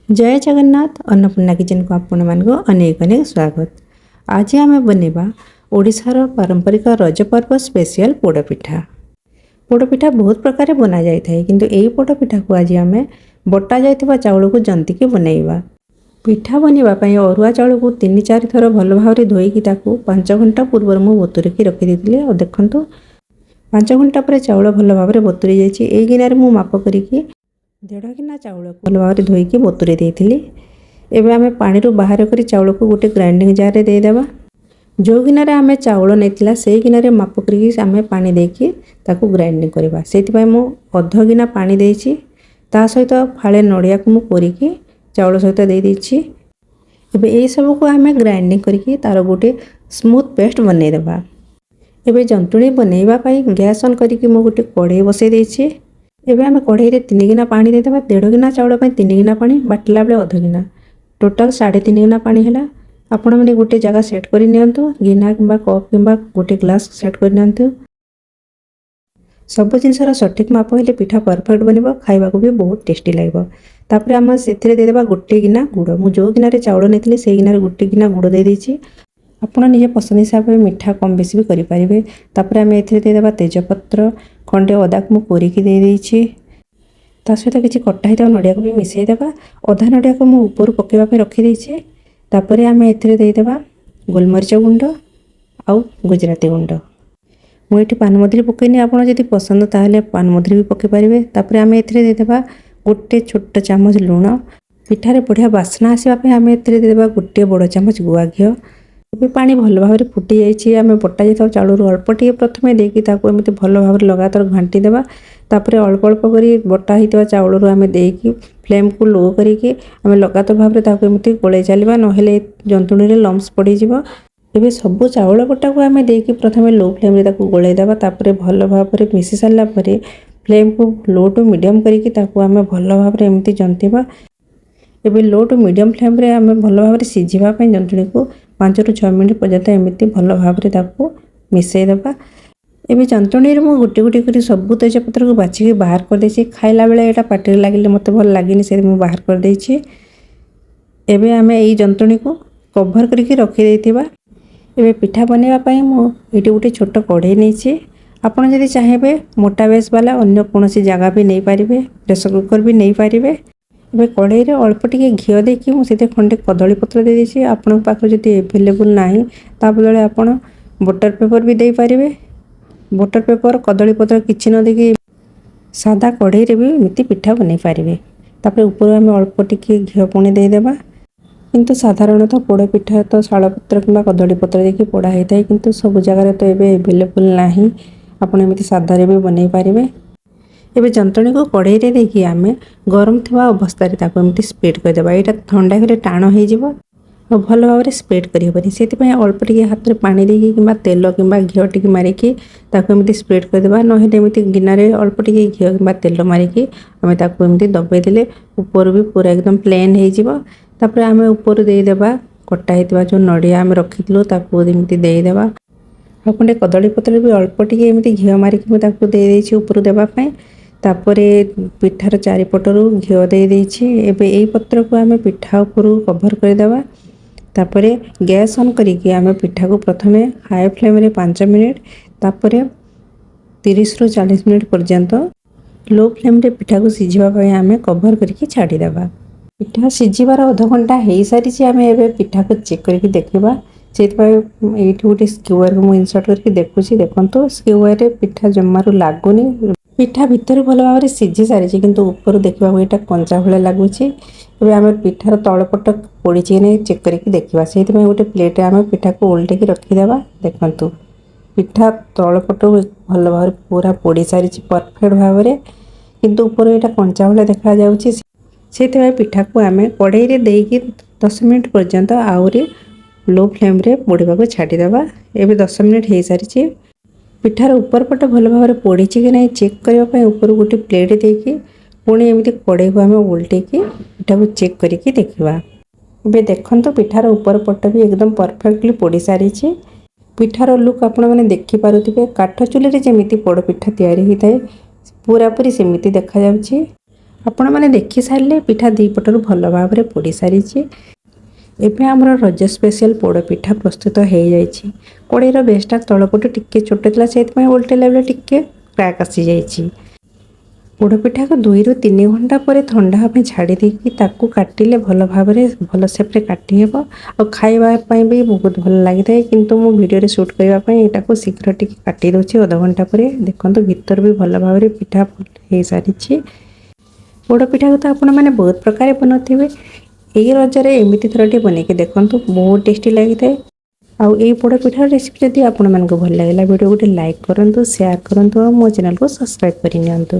ଜୟ ଜଗନ୍ନାଥ। ଅନ୍ନପୂର୍ଣ୍ଣା କିଚେନ୍କୁ ଆପଣମାନଙ୍କୁ ଅନେକ ଅନେକ ସ୍ୱାଗତ। ଆଜି ଆମେ ବନେଇବା ଓଡ଼ିଶାର ପାରମ୍ପରିକ ରଜ ପର୍ବ ସ୍ପେଶିଆଲ ପୋଡ଼ପିଠା। ପୋଡ଼ପିଠା ବହୁତ ପ୍ରକାର ବନାଯାଇଥାଏ, କିନ୍ତୁ ଏଇ ପୋଡ଼ପିଠାକୁ ଆଜି ଆମେ ବଟା ଯାଇଥିବା ଚାଉଳକୁ ଜନ୍ତିକି ବନେଇବା। ପିଠା ବନେଇବା ପାଇଁ ଅରୁଆ ଚାଉଳକୁ 3-4 ଥର ଭଲ ଭାବରେ ଧୋଇକି ତାକୁ 5 ଘଣ୍ଟା ପୂର୍ବରୁ ମୁଁ ବତୁରିକି ରଖିଦେଇଥିଲି। ଆଉ ଦେଖନ୍ତୁ, 5 ଘଣ୍ଟା ପରେ ଚାଉଳ ଭଲ ଭାବରେ ବତୁରି ଯାଇଛି। ଏଇ ଗିନାରେ ମୁଁ ମାପ କରିକି ଦେଢ଼ ଗିନା ଚାଉଳକୁ ଭଲ ଭାବରେ ଧୋଇକି ବତୁରେଇ ଦେଇଥିଲି। ଏବେ ଆମେ ପାଣିରୁ ବାହାର କରି ଚାଉଳକୁ ଗୋଟେ ଗ୍ରାଇଣ୍ଡିଂ ଜାର୍ରେ ଦେଇଦେବା। ଯେଉଁ ଗିନାରେ ଆମେ ଚାଉଳ ନେଇଥିଲା, ସେଇ ଗିନାରେ ମାପ କରିକି ଆମେ ପାଣି ଦେଇକି ତାକୁ ଗ୍ରାଇଣ୍ଡିଂ କରିବା। ସେଇଥିପାଇଁ ମୁଁ ଅଧ ଗିନା ପାଣି ଦେଇଛି। ତା ସହିତ ଫାଳେ ନଡ଼ିଆକୁ ମୁଁ କୋରିକି ଚାଉଳ ସହିତ ଦେଇଦେଇଛି। ଏବେ ଏଇସବୁକୁ ଆମେ ଗ୍ରାଇଣ୍ଡିଂ କରିକି ତା'ର ଗୋଟେ ସ୍ମୁଥ୍ ପେଷ୍ଟ ବନେଇଦେବା। ଏବେ ଜନ୍ତୁଣି ବନେଇବା ପାଇଁ ଗ୍ୟାସ୍ ଅନ୍ କରିକି ମୁଁ ଗୋଟେ କଢ଼େଇ ବସେଇ ଦେଇଛି। ଏବେ ଆମେ କଢ଼େଇରେ 3 ଗିନା ପାଣି ଦେଇଦେବା। ଦେଢ଼ ଗିନା ଚାଉଳ ପାଇଁ 3 ଗିନା ପାଣି, ବାଟିଲା ବେଳେ ଅଧ ଗିନା, ଟୋଟାଲ୍ 3.5 ଗିନା ପାଣି ହେଲା। ଆପଣମାନେ ଗୋଟେ ଜାଗା ସେଟ୍ କରି ନିଅନ୍ତୁ, ଗିନା କିମ୍ବା କପ୍ କିମ୍ବା ଗୋଟେ ଗ୍ଲାସ୍ ସେଟ୍ କରି ନିଅନ୍ତୁ। ସବୁ ଜିନିଷର ସଠିକ୍ ମାପ ହେଲେ ପିଠା ପରଫେକ୍ଟ ବନିବ, ଖାଇବାକୁ ବି ବହୁତ ଟେଷ୍ଟି ଲାଗିବ। ତାପରେ ଆମେ ସେଥିରେ ଦେଇଦେବା ଗୋଟେ ଗିନା ଗୁଡ଼। ମୁଁ ଯେଉଁ ଗିନାରେ ଚାଉଳ ନେଇଥିଲି, ସେଇ ଗିନାରେ ଗୋଟେ ଗିନା ଗୁଡ଼ ଦେଇଦେଇଛି। ଆପଣ ନିଜ ପସନ୍ଦ ହିସାବରେ ମିଠା କମ୍ ବେଶୀ ବି କରିପାରିବେ। ତାପରେ ଆମେ ଏଥିରେ ଦେଇଦେବା ତେଜପତ୍ର, ଖଣ୍ଡେ ଅଦାକୁ ମୁଁ କୋରିକି ଦେଇଦେଇଛି। ତା ସହିତ କିଛି କଟା ହେଇଥିବା ନଡ଼ିଆକୁ ବି ମିଶାଇ ଦେବା। ଅଧା ନଡ଼ିଆକୁ ମୁଁ ଉପରୁ ପକାଇବା ପାଇଁ ରଖିଦେଇଛି। ତାପରେ ଆମେ ଏଥିରେ ଦେଇଦେବା ଗୋଲମରିଚ ଗୁଣ୍ଡ ଆଉ ଗୁଜୁରାତି ଗୁଣ୍ଡ। ମୁଁ ଏଠି ପାନମଧୁରୀ ପକାଇନି, ଆପଣ ଯଦି ପସନ୍ଦ ତାହେଲେ ପାନମଧୁରୀ ବି ପକାଇ ପାରିବେ। ତାପରେ ଆମେ ଏଥିରେ ଦେଇଦେବା ଗୋଟେ ଛୋଟ ଚାମଚ ଲୁଣ। ପିଠାରେ ବଢ଼ିଆ ବାସ୍ନା ଆସିବା ପାଇଁ ଆମେ ଏଥିରେ ଦେଇଦେବା ଗୋଟିଏ ବଡ଼ ଚାମଚ ଗୁଆ ଘିଅ। ଏବେ ପାଣି ଭଲ ଭାବରେ ଫୁଟି ଯାଇଛି। ଆମେ ବଟା ଯାଇଥିବା ଚାଉଳରୁ ଅଳ୍ପ ଟିକେ ପ୍ରଥମେ ଦେଇକି ତାକୁ ଏମିତି ଭଲ ଭାବରେ ଲଗାତାର ଘାଣ୍ଟି ଦେବା। ତାପରେ ଅଳ୍ପ ଅଳ୍ପ କରି ବଟା ହେଇଥିବା ଚାଉଳରୁ ଆମେ ଦେଇକି ଫ୍ଲେମ୍କୁ ଲୋ କରିକି ଆମେ ଲଗାତାର ଭାବରେ ତାକୁ ଏମିତି ଗୋଳେଇ ଚାଲିବା, ନହେଲେ ଜନ୍ତୁଣିରେ ଲମ୍ସ ପଡ଼ିଯିବ। ଏବେ ସବୁ ଚାଉଳ ବଟାକୁ ଆମେ ଦେଇକି ପ୍ରଥମେ ଲୋ ଫ୍ଲେମ୍ରେ ତାକୁ ଗୋଳେଇ ଦେବା। ତାପରେ ଭଲ ଭାବରେ ମିଶି ସାରିଲା ପରେ ଫ୍ଲେମ୍କୁ ଲୋ ଟୁ ମିଡ଼ିୟମ୍ କରିକି ତାକୁ ଆମେ ଭଲ ଭାବରେ ଏମିତି ଜନ୍ତିବା। ଏବେ ଲୋ ଟୁ ମିଡ଼ିୟମ୍ ଫ୍ଲେମ୍ରେ ଆମେ ଭଲ ଭାବରେ ସିଝିବା ପାଇଁ ଜନ୍ତୁଣିକୁ 5ରୁ 6 ମିନିଟ୍ ପର୍ଯ୍ୟନ୍ତ ଏମିତି ଭଲ ଭାବରେ ତାକୁ ମିଶାଇ ଦେବା। ଏବେ ଜନ୍ତୁଣିରେ ମୁଁ ଗୋଟେ ଗୋଟେ କରି ସବୁ ତେଜପତ୍ରକୁ ବାଛିକି ବାହାର କରିଦେଇଛି। ଖାଇଲା ବେଳେ ଏଇଟା ପାଟିରେ ଲାଗିଲେ ମୋତେ ଭଲ ଲାଗେନି, ସେ ମୁଁ ବାହାର କରିଦେଇଛି। ଏବେ ଆମେ ଏଇ ଜନ୍ତୁଣିକୁ କଭର୍ କରିକି ରଖିଦେଇଥିବା। ଏବେ ପିଠା ବନେଇବା ପାଇଁ ମୁଁ ଏଇଠି ଗୋଟେ ଛୋଟ କଢ଼େଇ ନେଇଛି। ଆପଣ ଯଦି ଚାହିଁବେ, ମୋଟା ବେସ୍ ବାଲା ଅନ୍ୟ କୌଣସି ଜାଗା ବି ନେଇପାରିବେ, ପ୍ରେସର କୁକର୍ ବି ନେଇପାରିବେ। ଏବେ କଢ଼େଇରେ ଅଳ୍ପ ଟିକେ ଘିଅ ଦେଇକି ମୁଁ ସେଥିରେ ଖଣ୍ଡେ କଦଳୀ ପତ୍ର ଦେଇଦେଇଛି। ଆପଣଙ୍କ ପାଖରେ ଯଦି ଏଭେଲେବୁଲ୍ ନାହିଁ, ତା ବଦଳରେ ଆପଣ ବଟର୍ ପେପର୍ ବି ଦେଇପାରିବେ। ବଟର୍ ପେପର୍, କଦଳୀ ପତ୍ର କିଛି ନ ଦେଇକି ସାଦା କଢ଼େଇରେ ବି ଏମିତି ପିଠା ବନେଇ ପାରିବେ। ତାପରେ ଉପରୁ ଆମେ ଅଳ୍ପ ଟିକେ ଘିଅ ପୁଣି ଦେଇଦେବା। କିନ୍ତୁ ସାଧାରଣତଃ ପୋଡ଼ ପିଠା ତ ଶାଳପତ୍ର କିମ୍ବା କଦଳୀ ପତ୍ର ଦେଇକି ପୋଡ଼ା ହେଇଥାଏ, କିନ୍ତୁ ସବୁ ଜାଗାରେ ତ ଏବେ ଏଭେଲେବୁଲ୍ ନାହିଁ। ଆପଣ ଏମିତି ସାଦାରେ ବି ବନେଇ ପାରିବେ। ଏବେ ଯନ୍ତୁଣୀକୁ କଢ଼େଇରେ ଦେଇକି ଆମେ ଗରମ ଥିବା ଅବସ୍ଥାରେ ତାକୁ ଏମିତି ସ୍ପ୍ରେଡ଼ କରିଦେବା। ଏଇଟା ଥଣ୍ଡା ହେଲେ ଟାଣ ହେଇଯିବ ଆଉ ଭଲ ଭାବରେ ସ୍ପ୍ରେଡ଼ କରିହେବନି। ସେଥିପାଇଁ ଅଳ୍ପ ଟିକେ ହାତରେ ପାଣି ଦେଇକି କିମ୍ବା ତେଲ କିମ୍ବା ଘିଅ ଟିକେ ମାରିକି ତାକୁ ଏମିତି ସ୍ପ୍ରେଡ଼ କରିଦେବା। ନହେଲେ ଏମିତି ଗିନାରେ ଅଳ୍ପ ଟିକେ ଘିଅ କିମ୍ବା ତେଲ ମାରିକି ଆମେ ତାକୁ ଏମିତି ଦବେଇ ଦେଲେ ଉପରୁ ବି ପୁରା ଏକଦମ ପ୍ଲେନ୍ ହେଇଯିବ। ତାପରେ ଆମେ ଉପରୁ ଦେଇଦେବା କଟା ହେଇଥିବା ଯେଉଁ ନଡ଼ିଆ ଆମେ ରଖିଥିଲୁ, ତାକୁ ଏମିତି ଦେଇଦେବା। ଆଉ ଖଣ୍ଡେ କଦଳୀ ପତ୍ର ବି ଅଳ୍ପ ଟିକେ ଏମିତି ଘିଅ ମାରିକି ମୁଁ ତାକୁ ଦେଇଦେଇଛି ଉପରୁ ଦେବା ପାଇଁ। ତାପରେ ପିଠାର ଚାରିପଟରୁ ଘିଅ ଦେଇଦେଇଛି। ଏବେ ଏଇ ପତ୍ରକୁ ଆମେ ପିଠା ଉପରୁ କଭର୍ କରିଦେବା। ତାପରେ ଗ୍ୟାସ୍ ଅନ୍ କରିକି ଆମେ ପିଠାକୁ ପ୍ରଥମେ ହାଇ ଫ୍ଲେମ୍ରେ 5 ମିନିଟ୍, ତାପରେ 30ରୁ 40 ମିନିଟ୍ ପର୍ଯ୍ୟନ୍ତ ଲୋ ଫ୍ଲେମ୍ରେ ପିଠାକୁ ସିଝିବା ପାଇଁ ଆମେ କଭର୍ କରିକି ଛାଡ଼ିଦେବା। ପିଠା ସିଝିବାର ଅଧଘଣ୍ଟା ହେଇସାରିଛି। ଆମେ ଏବେ ପିଠାକୁ ଚେକ୍ କରିକି ଦେଖିବା। ସେଇଥିପାଇଁ ଏଇଠି ଗୋଟେ ସ୍କ୍ୟୁଆରକୁ ମୁଁ ଇନସର୍ଟ କରିକି ଦେଖୁଛି। ଦେଖନ୍ତୁ, ସ୍କ୍ୟୁଆରରେ ପିଠା ଜମାରୁ ଲାଗୁନି। ପିଠା ଭିତରୁ ଭଲ ଭାବରେ ସିଝି ସାରିଛି, କିନ୍ତୁ ଉପରୁ ଦେଖିବାକୁ ଏଇଟା କଞ୍ଚା ଭଳିଆ ଲାଗୁଛି। ଏବେ ଆମେ ପିଠାର ତଳପଟ ପୋଡ଼ିଛି କି ନାହିଁ ଚେକ୍ କରିକି ଦେଖିବା। ସେଇଥିପାଇଁ ଗୋଟେ ପ୍ଲେଟ୍ରେ ଆମେ ପିଠାକୁ ଓଲଟେଇକି ରଖିଦେବା। ଦେଖନ୍ତୁ, ପିଠା ତଳପଟୁ ଭଲ ଭାବରେ ପୁରା ପୋଡ଼ି ସାରିଛି ପରଫେକ୍ଟ ଭାବରେ, କିନ୍ତୁ ଉପରୁ ଏଇଟା କଞ୍ଚା ଭଳିଆ ଦେଖାଯାଉଛି। ସେଇଥିପାଇଁ ପିଠାକୁ ଆମେ କଢ଼େଇରେ ଦେଇକି 10 ମିନିଟ୍ ପର୍ଯ୍ୟନ୍ତ ଆହୁରି ଲୋ ଫ୍ଲେମ୍ରେ ପୋଡ଼ିବାକୁ ଛାଡ଼ିଦେବା। ଏବେ 10 ମିନିଟ୍ ହେଇସାରିଛି। ପିଠାର ଉପର ପଟ ଭଲ ଭାବରେ ପୋଡ଼ିଛି କି ନାହିଁ ଚେକ୍ କରିବା ପାଇଁ ଉପରୁ ଗୋଟେ ପ୍ଲେଟ୍ ଦେଇକି ପୁଣି ଏମିତି କଢ଼େଇକୁ ଆମେ ଓଲଟେଇକି ପିଠାକୁ ଚେକ୍ କରିକି ଦେଖିବା। ଏବେ ଦେଖନ୍ତୁ, ପିଠାର ଉପର ପଟ ବି ଏକଦମ ପରଫେକ୍ଟଲି ପୋଡ଼ି ସାରିଛି। ପିଠାର ଲୁକ୍ ଆପଣମାନେ ଦେଖିପାରୁଥିବେ। କାଠ ଚୁଲିରେ ଯେମିତି ପୋଡ଼ ପିଠା ତିଆରି ହୋଇଥାଏ, ପୁରାପୁରି ସେମିତି ଦେଖାଯାଉଛି। ଆପଣମାନେ ଦେଖି ସାରିଲେ, ପିଠା ଦୁଇ ପଟରୁ ଭଲ ଭାବରେ ପୋଡ଼ି ସାରିଛି। ଏବେ ଆମର ରଜ ସ୍ପେଶିଆଲ ପୋଡ଼ ପିଠା ପ୍ରସ୍ତୁତ ହେଇଯାଇଛି। କଡ଼େଇର ବେସ୍ଟା ତଳପଟୁ ଟିକେ ଛୋଟ ଥିଲା, ସେଇଥିପାଇଁ ଓଲଟେଇଲା ବେଳେ ଟିକେ କ୍ରାକ୍ ଆସିଯାଇଛି। ପୋଡ଼ ପିଠାକୁ 2ରୁ 3 ଘଣ୍ଟା ପରେ ଥଣ୍ଡା ହେବା ପାଇଁ ଛାଡ଼ି ଦେଇକି ତାକୁ କାଟିଲେ ଭଲ ଭାବରେ ଭଲ ସେପ୍ରେ କାଟି ହେବ ଆଉ ଖାଇବା ପାଇଁ ବି ବହୁତ ଭଲ ଲାଗିଥାଏ। କିନ୍ତୁ ମୁଁ ଭିଡ଼ିଓରେ ସୁଟ୍ କରିବା ପାଇଁ ଏଇଟାକୁ ଶୀଘ୍ର ଟିକେ କାଟି ଦେଉଛି ଅଧଘଣ୍ଟା ପରେ। ଦେଖନ୍ତୁ, ଭିତର ବି ଭଲ ଭାବରେ ପିଠା ହେଇସାରିଛି। ପୋଡ଼ ପିଠାକୁ ତ ଆପଣମାନେ ବହୁତ ପ୍ରକାର ବନାଉଥିବେ। ଏଇ ରଜରେ ଏମିତି ଥରଟି ବନେଇକି ଦେଖନ୍ତୁ, ବହୁତ ଟେଷ୍ଟି ଲାଗିଥାଏ। ଆଉ ଏଇ ପୋଡ଼ ପିଠାର ରେସିପି ଯଦି ଆପଣମାନଙ୍କୁ ଭଲ ଲାଗିଲା, ଭିଡ଼ିଓ ଗୋଟେ ଲାଇକ୍ କରନ୍ତୁ, ସେୟାର କରନ୍ତୁ ଆଉ ମୋ ଚ୍ୟାନେଲକୁ ସବସ୍କ୍ରାଇବ୍ କରିନିଅନ୍ତୁ।